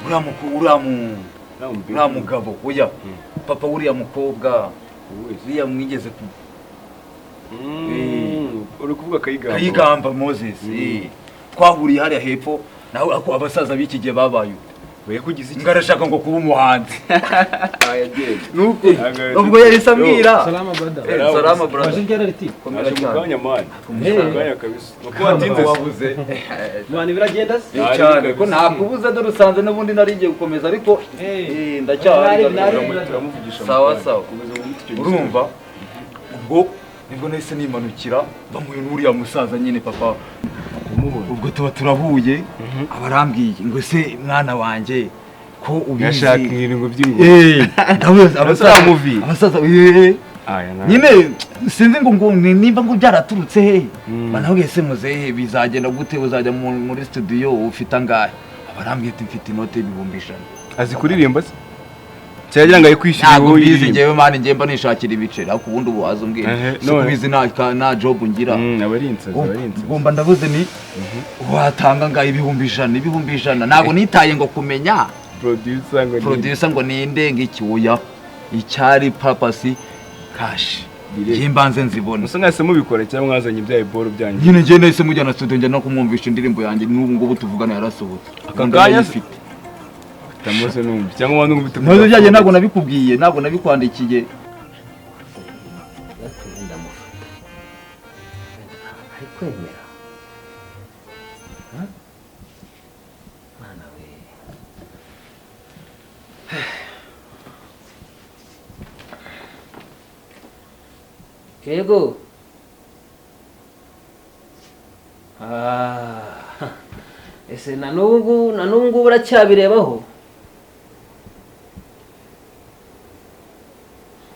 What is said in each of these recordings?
Uriya mugabo, oya, papa w'uriya mukobwa, uriya mwigeze ku Uri kuvuga Kayigamba? Kayigamba Moses. Twahuriye hariya hepfo nawe, ako abasaza b'iki gihe babaye We yakugize iki? Ngo arashaka ngo kuba umuhanzi. Nuko Ubwo yahise ambwira. Salama, brother. Salama, brother. Waje ryari riti? Komera Naje mu cyane. kanya, man, mu kanya kabisa. Nuko watinze se? Wabuze. Mwana, biragenda se? Cyane ko ntakubuze, dore usanze n'ubundi nari ngiye gukomeza, ariko ndacyahari. Turamuvugisha mu Sawa, kanya. sawa. Komeza wumve icyo Urumva, ubwo nibwo nahise nimanukira, bamuye n'uriya musaza nyine, papa. Ubwo tuba turahuye, abarambwiye ngo: "Se mwana wanjye, ko ubizi?" Yashaka ibintu by'ingoma. Ndabuze abasaza. Movie. Abasaza, Aya na nyine sinzi ngo nimba ngo byaraturutse hehe. Banabwiye: "Se muzehe, bizagenda gute? Uzajya muri studio ufite angahe?" Abarambwiye ati: "Mfite inote y'ibihumbi 100." Azi kuririmba se? Cyagira ngo ayikwishyure Ntabwo wowe mbizi. uririmba. Njyewe man, njye mba nishakira ibiceri, ariko ubundi ubu waza umbwira Ehe, si kubizi, nta job ngira. Aba ari insazi, aba ari insazi. Ngomba ndavuze ni watanga ngaho 100,000, 100,000. Ntabwo nitaye ngo kumenya Producer ngo ni producer ngo ninde, ngo iki, oya, icyari purpose cash. Direct. Njye mbanze nzibona. Musa mwese mubikora cyangwa mwazanye ibya boro byanyu? Nyine njye nahise mujyana studio, njya no kumwumvisha indirimbo yanjye. N'ubu ngubu tuvugana yarasohotse. Aka Ubundi kanya se? arayifite. Tamose numva cyangwa wandi ngo Ntabwo byagiye, ntabwo nabikubwiye, ntabwo nabikwandikiye. Gatumye ndamufata ari kwemera. Ha? Mwana we. Yego. Ah, ese na n'ubu ngubu uracyabirebaho?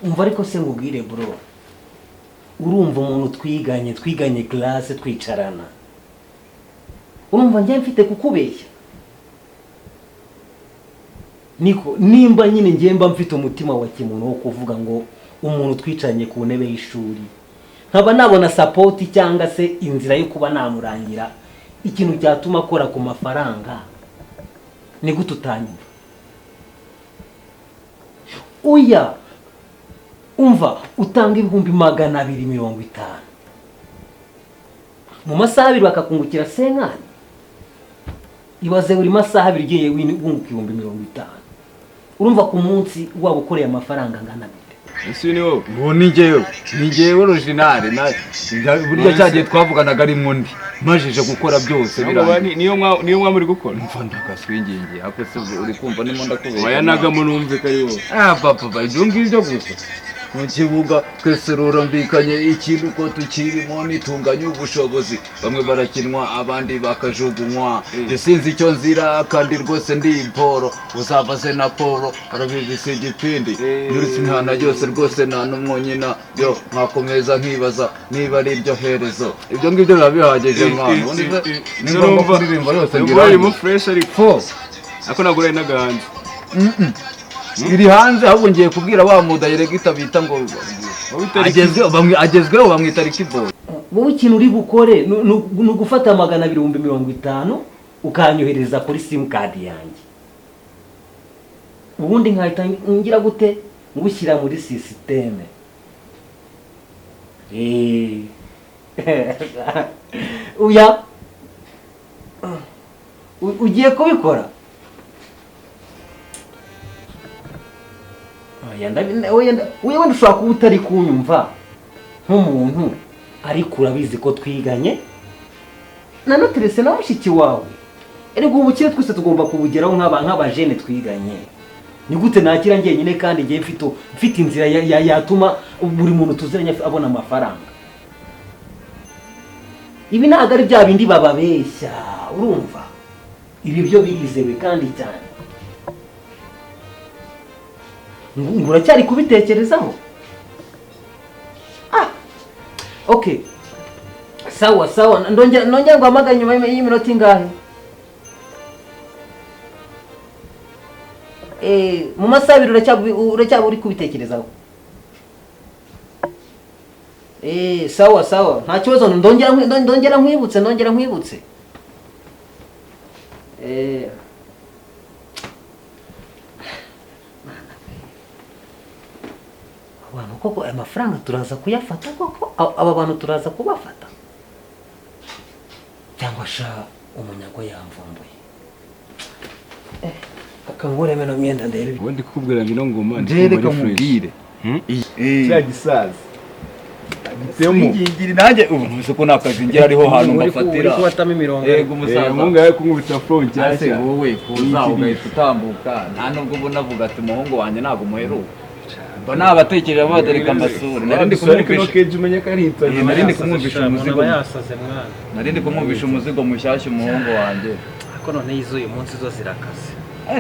Umva ariko se ngubwire, bro, urumva umuntu twiganye classe, twicarana, urumva njye mfite kukubeshya? Niko nimba nyine njye mba mfite umutima wa kimuntu wo kuvuga ngo umuntu twicaranye ku ntebe y'ishuri, nkaba nabona support cyangwa se inzira yo kuba namurangira ikintu cyatuma akora ku mafaranga, ni gute utanyumva? Oya, umva, utanga 250,000, mu masaha 2 bakakungukira cinquante. Ibaze buri masaha 2 ugiye wunguka 50,000, urumva ku munsi waba ukoreye amafaranga angana gute? Ese ni wowe? Ubu ni njyewe original burya cyagiye twavuganaga ari undi majije gukora byose Ntabwo birangiye. Niyo mwa muri gukora? Mva ndagaswingingiye, ako se uri kumva ndimo ndakubeshya? Wayanagamo numve ko ari wowe. Ah papa, ibyo ngibyo gusa mu kibuga twese rurambikanye ikintu uko tukirimo nitunganye ubushobozi, bamwe barakinwa abandi bakajugunywa. Njye sinzi icyo nzira kandi rwose ndi imporo, uzavaze na polo arabizi, si igipindi nyurutse imihanda yose rwose nta n'umwonyina yo nkakomeza nkibaza niba ari iryo herezo. Ibyo ngibyo biba bihagije, mwana. Ubundi se ni ngombwa kuririmba yose ngo Urumva irimo irangire? fresh ariko. Fo. Ariko ntabwo uri n'agahanze. Iri hanze, ahubwo ngiye kubwira wa mudirector bita ngo agezweho, agezweho bamwita Ricky Boy. Wowe ikintu uri bukore ni ugufata 250,000 ukanyohereza kuri simukadi yanjye, ubundi nkahita ngira gute? Ngushyira muri système. Uya ugiye kubikora? Oya, oya, wenda ushobora kuba utari kunyumva nk'umuntu, ariko urabizi ko twiganye nanaterese na mushiki wawe. Erega ubukire twese tugomba kubugeraho nk'abajene twiganye. Ni gute nakira njyenyine kandi njye mfite inzira yatuma buri muntu tuziranye abona amafaranga? Ibi ntabwo ari bya bindi bababeshya, urumva ibi byo birizewe kandi cyane. Ngo uracyari kubitekerezaho? Ah, okay, sawa sawa, ndongera ngo hamagare nyuma y'iminota ingahe? Mu masaha 2 uracyaba uri kubitekerezaho? Sawa sawa, nta kibazo, ndongera nkwibutse. Abantu koko aya mafaranga turaza kuyafata koko, aba bantu turaza kubafata cyangwa sha umunyago yamvumbuye. Akangureme no myenda ndebe. Ubundi kukubwira ngo ino ngoma Njye reka nkubwire. Cya gisaza gitemo Ingingiri nanjye ubu ntuzi ko nakazi ngira ariho hantu mbafatira. Uri kubatamo imirongo. Yego umusaza. Umuhungu yawe kunkubita flow Ase nshyashya. wowe kuza ugahita utambuka nta nubwo ubona avuga ati umuhungu wanjye ntabwo umuheruka. Mba nabatekerera badereka amasura. Nari ndi kumwumvisha. Keje umenye ko ari insazi. Nari ndi kumwumvisha umuzigo. Yasaze mwana. Nari ndi kumwumvisha umuzigo mushyashya umuhungu wanjye. Ariko none izuyu munsi zo zirakaze.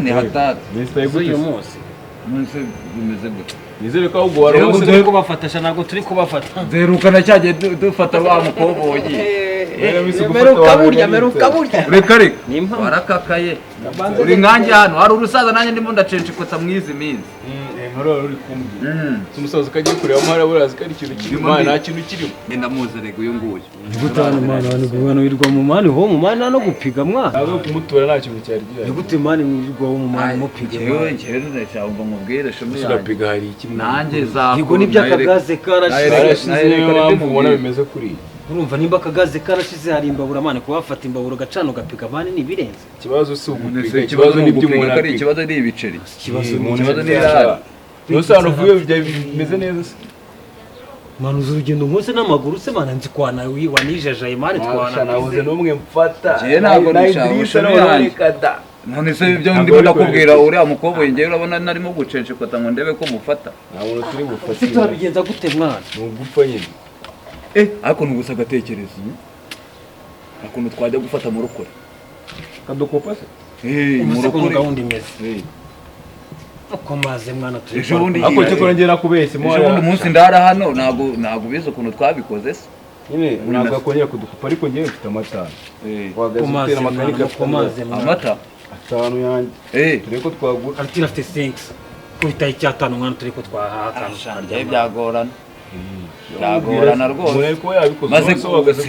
Ni hatatu. Izuyu munsi. Munsi bimeze gute? Nizere ko ahubwo warose turi kubafatasha ntabwo turi kubafata. Zerukana cyagiye dufata wa mukoboyi. Meruka burya, meruka burya. Reka reka. Warakakaye. Uri nkanjye hano hari urusaza nanjye ndimo ndacenshikotsa mwizi minsi. Nkora uri kumbwira. Umusaza ukagiye kureba amara burazi ko ari ikintu kirimo, nta kintu kirimo. Ngenda muzi rega uyu nguyu. Gutana mwana abantu wirirwa mu mani ho mu mani no gupiga mwana. Ntabwo kumutura nta kintu cyari gihari. Gute mani mwirirwa mu mani mupiga. Yewe njyewe ndashaka mubwire shumi yanjye. Turapiga hari iki nanjye za. Yego nibyo akagaze karashize. Niyo mpamvu ubona bimeze kuri. Urumva nimba akagaze karashize hari imbabura mani kubafata imbabura gacano gapiga mani ni birenze. Ikibazo si ugupiga, ikibazo ni ibyo umuntu ari, ikibazo ni ibiceri. Ikibazo ni irari. Nusa uvuye bimeze neza se. Manu urugendo nkoze n'amaguru se mana nzi kwana wanijajaye mani twana. Nabuze n'umwe mfata. Njye ntabwo nishaka yanjye. None se ibyo ndimo ndakubwira uriya mukoboyi njye urabona narimo gucenshikota ngo ndebe ko mufata. Ntabwo turi bufate. Turabigenza gute mwana? Ni ugupfa nyine. Ariko nugusa agatekerezo. Akuntu twajya gufata mu rukore. Kadukopa se? Mu rukore gahunda imeze. Uko maze mwana turi. Ejo bundi ako cyo kurongera kubeshya mo. Ejo bundi umunsi ndara hano ntago bize ukuntu twabikoze se. Nyine ntabwo akongera kudukopa ariko ngiye mfite amata. Wagaze utera makanika komaze amata atanu yanjye. Tureko twagura. Artira afite 5. Kubita icyatanu mwana tureko twahaha akantu karya byagorana. Byagorana rwose.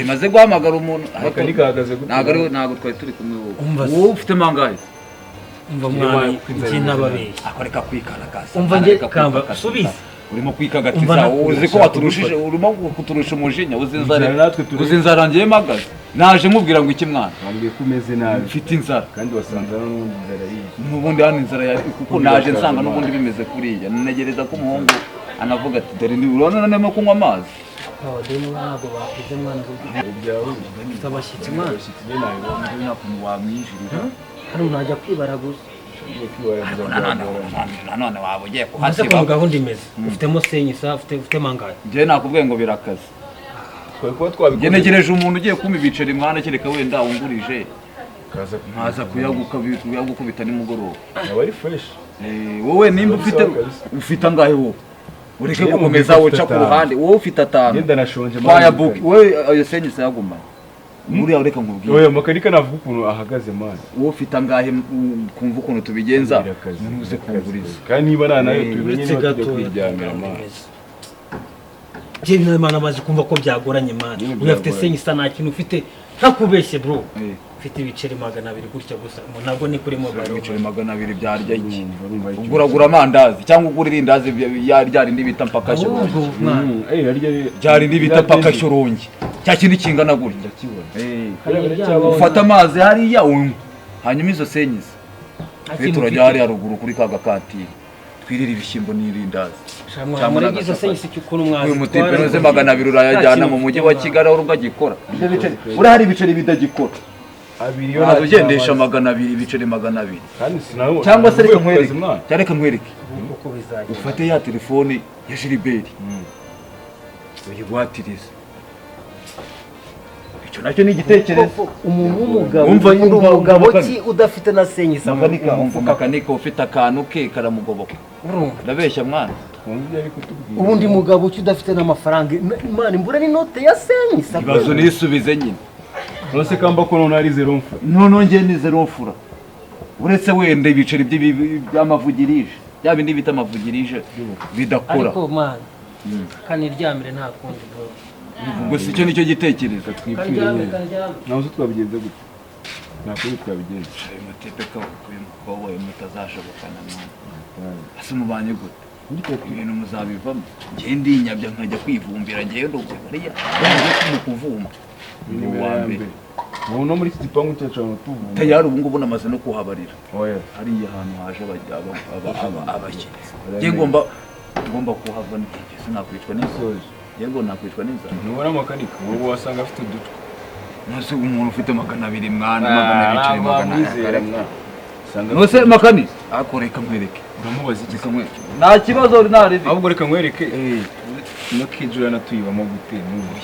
Maze guhamagara umuntu makanika ahagaze gute? Ntabwo twari turi kumwe wowe. Wowe ufite mangahe? Umva mwana njye nababeshya. Akoreka kwikarakasa. Umva njye kamba subiza. Urimo kwikagatiza uzi ko waturushije, urimo kuturusha umujinya uzi inzara. Uzi inzara ngiye magaze. Naje nkubwira ngo iki mwana? Wambwiye ko umeze nabi. Mfite inzara. Kandi wasanze n'ubundi inzara yiye. N'ubundi hano inzara yari kuko naje nsanga n'ubundi bimeze kuriya. Negereza ko umuhungu anavuga ati dore ni urabona narimo kunywa amazi. Abademu ntabwo bapize mwana ngo abashyitsi mwana. Wamwinjirira. Hano najya kwibaraguza. Nanone waba ugiye kuhasiba. Gahunda imeze. Ufitemo senyisa, ufite mangahe? Njye nakubwiye ngo birakaze. Njye negereje umuntu ugiye kumpa ibiceri mwana kereka wenda wungurije. Nkaza kuyagukubita nimugoroba. Aba ari fresh. Wowe nimba ufite angahe wowe? Ureke gukomeza uca ku ruhande, wowe ufite atanu. Ngenda nashonje mwana. Wowe ayo senyisa yagumanye. Muri yawe reka nkubwire. Oya makanika navuga ukuntu ahagaze mwana. Wowe ufite angahe kumva ukuntu tubigenza ntuze kunguriza. Kandi niba nta nayo tubimenye niba tujya kwiryamira mwana. Njye n'Imana amaze kumva ko byagoranye mwana. Uyu afite senyisa nta kintu ufite ntakubeshye bro. Ufite ibiceri 200 gutya gusa ntabwo ni kuri mobile. Ibiceri 200 byarya iki? Uguragura amandazi cyangwa ugura irindazi rya rindi bita mpaka shyorongi. Rya rindi bita mpaka shyorongi. Cya kindi kingana gutya. Ufata amazi hariya unywa. Hanyuma izo senyisa. Twe turajya hariya ruguru kuri ka gakantine. Twirira ibishyimbo n'irindazi. Cyangwa izo senyisa cy'ukuntu mwazi. Uyu mutipe noze 200 urayajyana mu mujyi wa Kigali aho urugagikora. Urahari ibiceri bidagikora. Ntabwo ugendesha 200 ibiceri 200. Cyangwa se reka nkwereke. Reka nkwereke. Ufate ya telefone ya Gilbert. Uyigwatirize. Icyo nacyo ni igitekerezo. Umuntu w'umugabo umugabo ki udafite na senyisa makanika ufite akantu ke karamugoboka. Ndabeshya mwana. Ubundi mugabo ki udafite n'amafaranga Imana imbura n'inote ya senyisa. Ibazo nisubize nyine. Nose kamba ko none ari zero mfura. None ngiye ni zero mfura. Uretse wenda ibiceri by'amavugirije. Bya bindi bita amavugirije bidakora. Ariko man kaniryamire nta kundi bro. Ubwo si cyo nicyo gitekerezo twipfire. Naho twabigenze gute? Nta kundi twabigenza. Ayo mutipe ko uyu mukobwa mutazashobokana mwana. Ase mubanye gute? Ibintu muzabivamo. Njye ndinyabya nkajya kwivumbira, njyewe ndumva hariya baje mu kuvumba. Ni Ni nimero uwa ya mbere. mbere. Ubu no muri iki gipangu cyacu abantu tuvumba. Tayari ubu ngubu namaze no kuhabarira. Oya. Hariya hantu haje abashyitsi. Njye ngomba kuhava n'igihe, sinakwicwa n'inzara. Njye ngo nakwicwa n'inzara. Ntubona amakanika, ubu wasanga afite udutwe. Nose umuntu ufite 200 mwana, 200 Wamwizera 200. Mwana. Usanga Nose makani ako, reka nkwereke. Uramubaza iki? Reka nkwereke, nta kibazo naribi. Ahubwo reka nkwereke. Eh. No kijura natuyibamo gute n'ubu?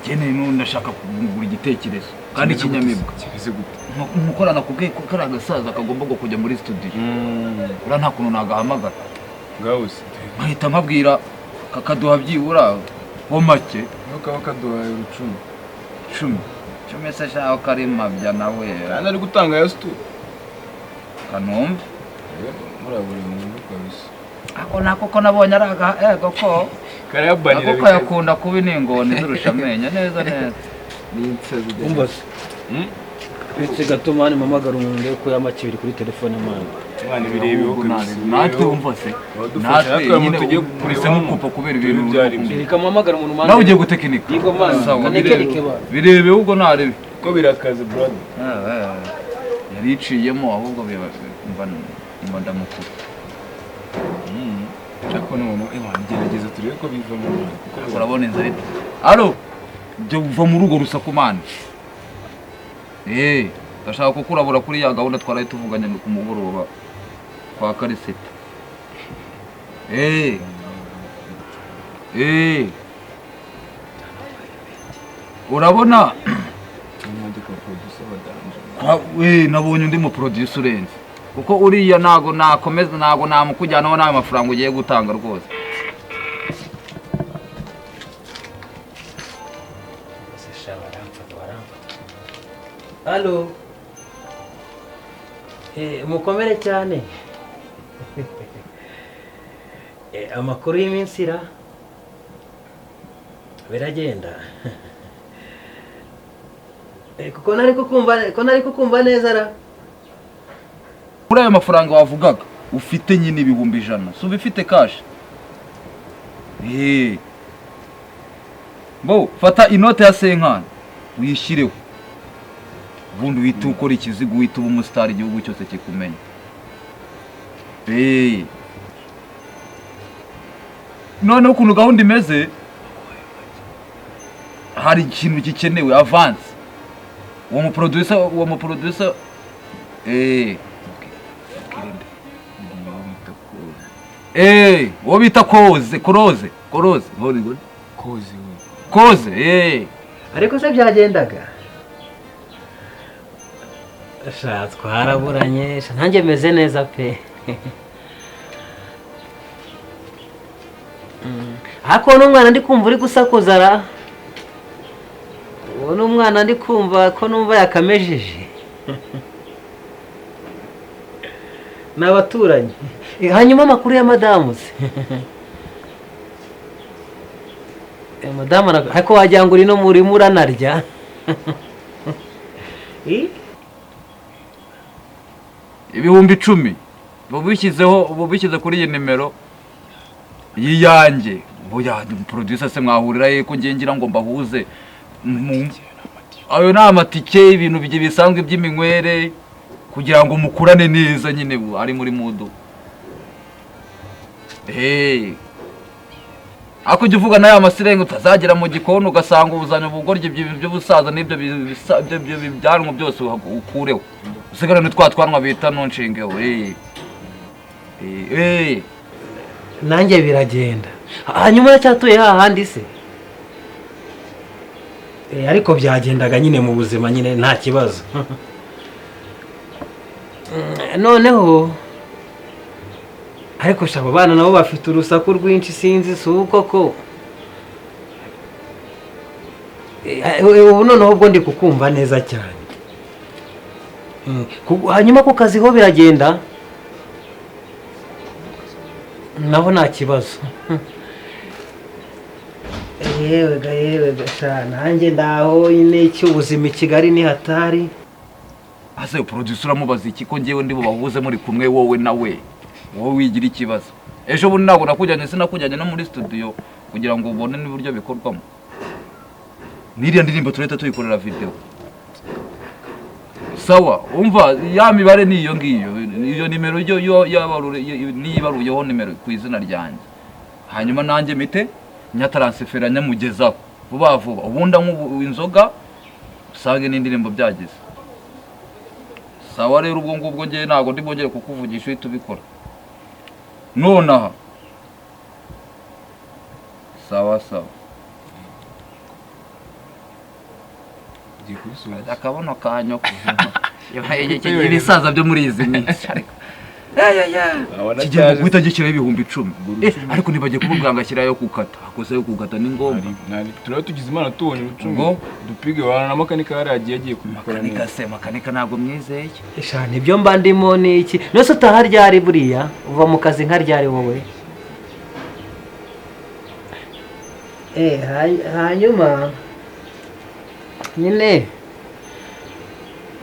Njye n'ubu ndashaka kugura igitekerezo kandi kinyamibwa. Kimeze gute? Nkukorana kubwe kariya gasaza kagomba ngo kujya muri studio, uriya nta kuntu nagahamagara? Ngaho se. Nkahita nkabwira kakaduha byibura ho make. Niho kaba kaduhaye urucumi. 10 10 se shaho kari mabya nawe. Kandi ari gutanga ya situ. Kanombe. Murabura mu kabisa. Ako nako ko nabonye ari aga ego ko Karayabanira. ako kayakunda kuba iningoni zirusha amenyo neza neza. Ni insazi. Umva se. Uretse gato mani, mpamagara umuntu ndebe ko yama kibiri kuri telefone mani. Mwana, ibirebeho kabisa. Natwe wumva se. Wadufasha. Natwe Natwe nyine tugiye uretse nkukupa kubera ibintu Ibyo ari byo. Reka mpamagara umuntu mani. Nawe ugiye gutekinika. Yego mani, Sawa, kanekereke bana. Birebe ubwo narebe. Ko birakaze, brother. Yariciyemo ahubwo mba mba ndamukuru. Ariko none ewa gerageza turebe ko bivamo kuko Urabona inzara ite? Alo, jya uva muri urwo rusaku mani. Eh, ndashaka kukurabura kuri ya gahunda twaraye tuvuganye ku mugoroba kwa Karisita. Eh, eh, urabona Mwajya kwa producer badanje. Nabonye undi mu producer urenze, kuko uriya ntago nakomeza, ntago namukujyanaho n'ayo mafaranga ugiye gutanga rwose. Sha, baramfata, baramfata. Halo. Mukomere cyane. Amakuru y'iminsi ra? Biragenda. Kuko nari kukumva, ko nari kukumva neza ra. Kuri ayo mafaranga wavugaga ufite nyine 100,000, si ubifite cash? Eh, bo fata inote ya senkani uyishyireho, ubundi uhite ukora ikizigo, uhite uba umusitari, igihugu cyose kikumenya. Eh, noneho ukuntu gahunda imeze, hari ikintu gikenewe avance. Uwo muproducer eh uwo bita Koze, Koroze, Koroze. Koze we. Koze eh. Ariko se byagendaga? Sha, twaraburanye, sha nanjye meze neza pe. Ariko n'umwana ndi kumva uri gusakuza ra. Uwo n'umwana ndi kumva ko numva yakamejeje. Ni abaturanyi. Hanyuma amakuru ya madamu se? Madamu ariko wagira ngo uri no murimo uranarya. Eh? 10,000 bubishyizeho, bubishyize kuri iyi nimero yiyanjye. Oya, producer se mwahurira he ko ngiye ngira ngo mbahuze? Ayo ni amatike, ibintu bisanzwe by'iminywere kugira ngo mukurane neza nyine ari muri mudu. Eh, ako ujya uvuga nayo amasirenga, utazagera mu gikoni ugasanga ubuzanye ubugoryi by'ubusaza n'ibyo byanwa byose ukureho, usigarane twa twanwa bita ntunshingeho. Eh eh. Nanjye biragenda. Hanyuma uracyatuye hahandi se? Ariko byagendaga nyine mu buzima nyine nta kibazo. Noneho ariko sha abo bana nabo bafite urusaku rwinshi, sinzi si uko ko. Ubu noneho ubwo ndi kukumva neza cyane. Hanyuma ku kazi ho biragenda? Naho nta kibazo. Yewe ga, yewe ga, sha nanjye ndaho nyine, cy'ubuzima i Kigali ni hatari. Ase producer uramubaza iki ko ngewe ndi bubahuze muri kumwe wowe nawe, wowe wigira ikibazo? Ejo bundi ntabwo nakujyanye, sinakujyanye no muri studio kugira ngo ubone n'uburyo bikorwamo. N'iriya ndirimbo turahita tuyikorera video. Sawa, umva ya mibare ni iyo ngiyo, iyo nimero yo niyibaruyeho nimero ku izina ryanjye. Hanyuma nanjye mite nyataransifera nyamugezaho vuba vuba, ubundi anywa inzoga usange n'indirimbo byagize. Sawa rero, ubwo ngubwo ngewe ntabwo ndi bwongere kukuvugisha, uhita ubikora nonaha. Sawa sawa. Ugiye kubisubiza. Akabono ka nyoko. Ibisaza byo muri izi minsi ariko kigiye guhita gishyiraho 10,000. Ariko ntibagiye kumubwira ngo ashyirayo gukata, akoze yo gukata ni ngombwa. Turaba tugize Imana tubonye ubucumi Ngo? dupige wana na makanika yari agiye kubikora Makanika neza. se, makanika ntabwo mwizeye. Sha nibyo mba ndimo ni iki? Nose utaha ryari buriya? Uva mu kazi nka ryari wowe? Hanyuma nyine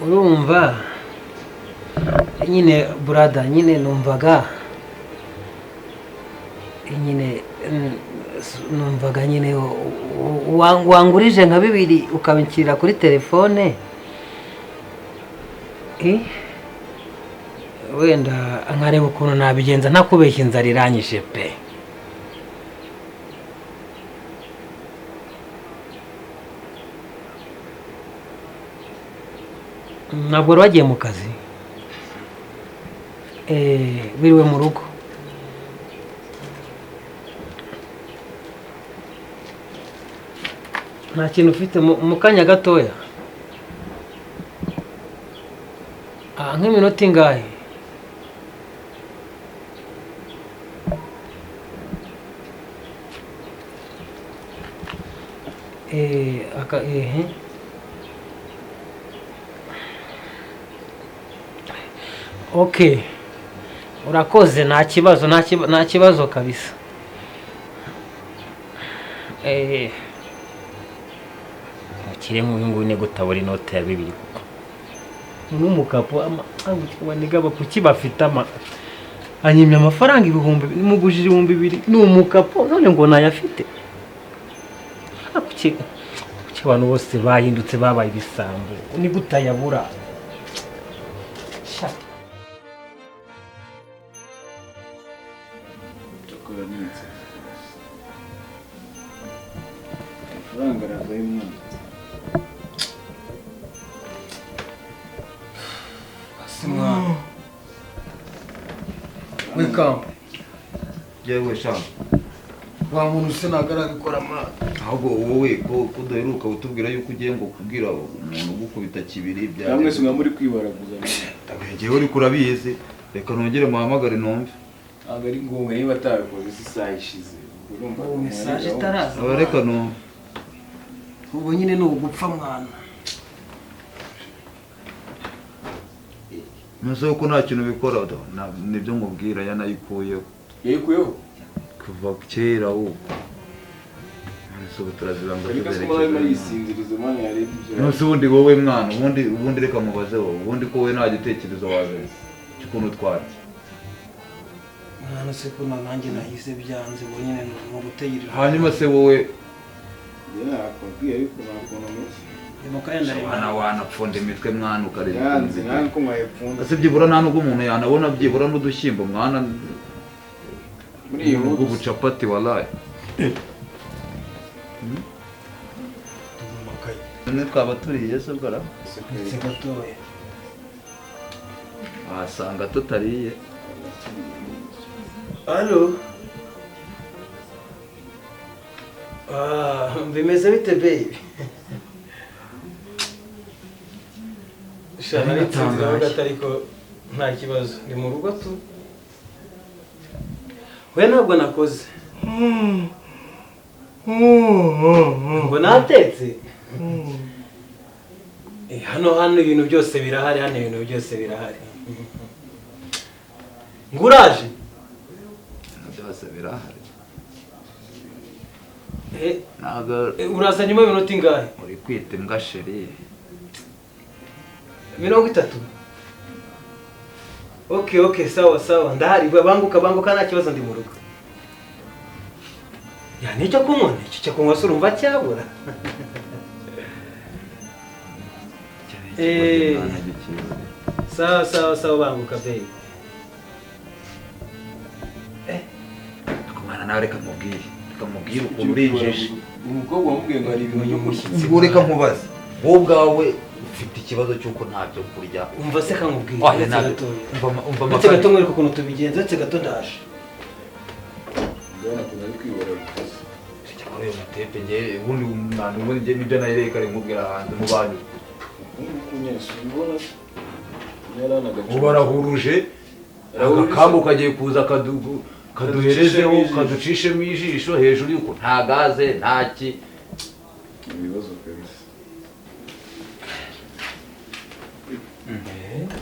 urumva nyine brother, nyine numvaga nyine numvaga nyine wangurije nka 2 ukabikira kuri telefone, wenda nkareba ukuntu nabigenza ntakubeshya, inzara iranyishe pe. Ntabwo wari wagiye mu kazi? Wiriwe mu rugo? Nta kintu ufite mu kanya gatoya? Nk'iminota ingahe? Okay. Urakoze, nta kibazo, nta kibazo kabisa. Ukire nk'uyu nguyu ni gutabura inote ya 2 kuko. N'umukapo ama kuki bafite ama anyimye amafaranga 1000, mugujije 2000, ni umukapo none ngo nayafite. Kuki abantu bose bahindutse babaye ibisambo, ni gutayabura. Amafaranga aravayo mwana. Asi mwana. Wekamba. Yewe sha. Wa muntu sinagarabikora mwana. Ahubwo wowe ko kudaheruka utubwira yuko ugiye ngo kubwira umuntu ugukubita kibiri bya. Namwe singa muri kwibaraguza. Ngewe uri kurabizi. Reka nongere muhamagare numve. Ntabwo ari ngombwa niba atabikoze isaha ishize. Urumva message itaraza. Reka numve. Ubu nyine ni ugupfa mwana. Nzo ko nta kintu bikora nibyo nkubwira yanayikuyeho. Yayikuyeho? Kuva kera ubu. Nso turazibanga tuzerekeza. Nso ubundi wowe mwana, ubundi reka mubaze wowe, ubundi ko wowe nta gitekerezo wazanye cy'ukuntu twarya. Mwana se ko nanjye nahize byanze ubu nyine ni ugutegereza. Hanyuma se wowe nakubwiye ariko nakuntu mwana wanapfunda imitwe mwana ukareba. Yanze ntanko mwayipfunda. Ese byibura nta nubwo umuntu yanabona byibura n'udushyimbo mwana muri iyo bucapati wallahi. None twaba turiye se bwara? Gatoya. Wasanga tutariye. Allo. Bimeze bite baby? Shana nitsinzira gato ariko nta kibazo, ndi mu rugo tu. We ntabwo nakoze. Ngo natetse. Hano ibintu byose birahari, hano ibintu byose birahari. Nguraje? Byose birahari. Ntabwo uraza nyuma y'iminota ingahe? Uri kwita imbwa sheri. 30. Okay, okay, sawa sawa, ndahari, banguka banguka, nta kibazo, ndi mu rugo. Ya, nicyo kunywa, nicyo cyo kunywa se urumva cyabura? Eh, sawa sawa sawa, banguka babe. Mwana, nawe reka mubwire, reka mubwire ukuntu urinjije. Umukobwa wamubwiye ngo hari ibintu byo kurya. Ubwo reka nkubaze, wowe ubwawe ufite ikibazo cy'uko ntabyo kurya. Umva se kankubwira, Oya, uretse ntabyo. gatoya. Umva Uretse makanya. gato nkwereke ukuntu tubigenza, uretse gato ndaje. Ndabona ukuntu ari kwibara bikaze. Cyakora uyu mutepe njye ubundi umwana, ubundi njye nibyo nayereka ari nkubwira hanze mu banyu. Ubu ngubu nyine si ubibona se? Yaranagacupa. Ubu arahuruje agakambu kagiye kuza kaduherezeho, kaducishemo ijisho hejuru y'uko nta gaze, nta ki. Ibibazo kabisa.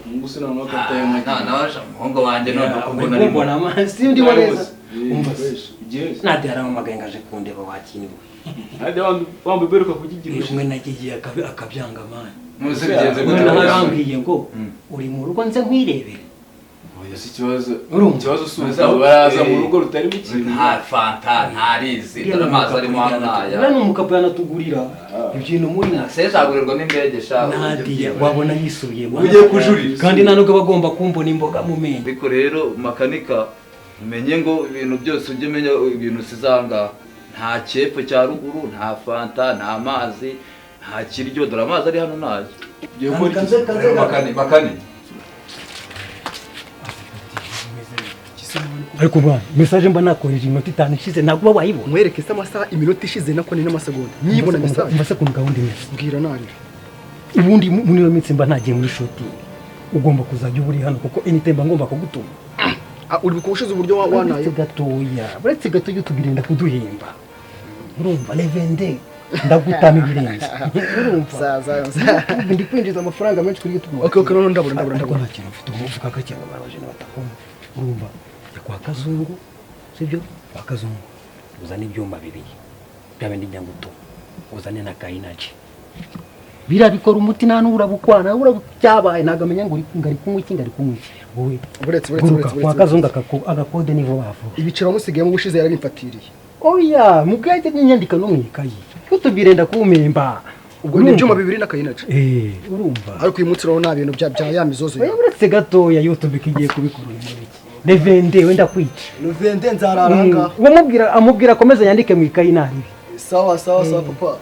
Mungu sina mwaka mtaye. Nawe umuhungu wanjye none uko mbona Uri arimo. kumbona amazi ndimo neza. Umva se. Umva. Nadia arampamagaye ngo aje kundeba, wakiniwe. Hadi wambe beruka kukigira. Umwe nagiye akabyanga man. Muzi bigenze gute? Noneho arambwiye ngo uri mu rugo nze nkwirebere. Oya, si ikibazo. Urumva? Ikibazo si ubu baraza mu rugo rutarimo ikintu. Nta fanta, nta rizi, dore amazi arimo hano ntaya. Uriya ni umukapo yanatugurira ibintu muri na Sezagurirwa n'indege sha. Nadia wabona yisubiye. Ugiye kujurira. Kandi nta nubwo aba agomba kumbona imboga mu menyo. Ariko rero makanika, umenye ngo ibintu byose ujye umenya ibintu usizanga. Nta cyepfo cya ruguru, nta fanta, nta mazi, nta kiryo, dore amazi ari hano ntayo. Ugiye gukora iki? Kaze kaze. Makani, makani. Ariko bwana, message mba nakohereje iminota 5 ishize ntabwo uba wayibona. Mwereke se amasaha, iminota ishize nako ni n'amasegonda nyibona message. Umva se ukuntu gahunda imeze. Mbwira narira. Ubundi muri iyo minsi mba ntagiye muri shooting, ugomba kuzajya uba uri hano kuko anytime mba ngomba kugutuma. Ah, uri bushize uburyo wanaye. Uretse gatoya, uretse gatoya tubirenda kuduhemba. Urumva levende ndagutama ibirenze. Urumva? Za za za. Ndi kwinjiza amafaranga menshi kuri YouTube. Okay, okay, noneho ndabura ndabura Ariko ndabura. nta kintu mfite, umufuka gake ngo abajene batakumva. Urumva? Jya kwa Kazungu, sibyo? Kwa Kazungu uzane ibyuma bibiri bya bindi njya gutuma, uzane na kayinaji. Biriya bikora umuti, nta n'urabukwana urabyabaye, ntabwo amenya ngo ngari kunywa iki, ngari kunywa iki. Wowe Buretse buretse guruka buretse kwa buretse. Kazungu agakode ni vuba vuba. Ibiciro wamusigayemo ubushize yarabimfatiriye. Oya, mu bwenge n'inyandiko no mu ikayi utubirenda kumemba. Ubwo ni ibyuma bibiri n'akayinaci. Eh, urumva? Ariko uyu munsi rero nta bintu bya ya mizozo. Oya, uretse gatoya, YouTube igiye kubikora uri muri iki levende wenda kwica. Levende nzarara ngaha. Uwo mubwira amubwira akomeze yandike mu ikayi nabi. Sawa sawa sawa papa.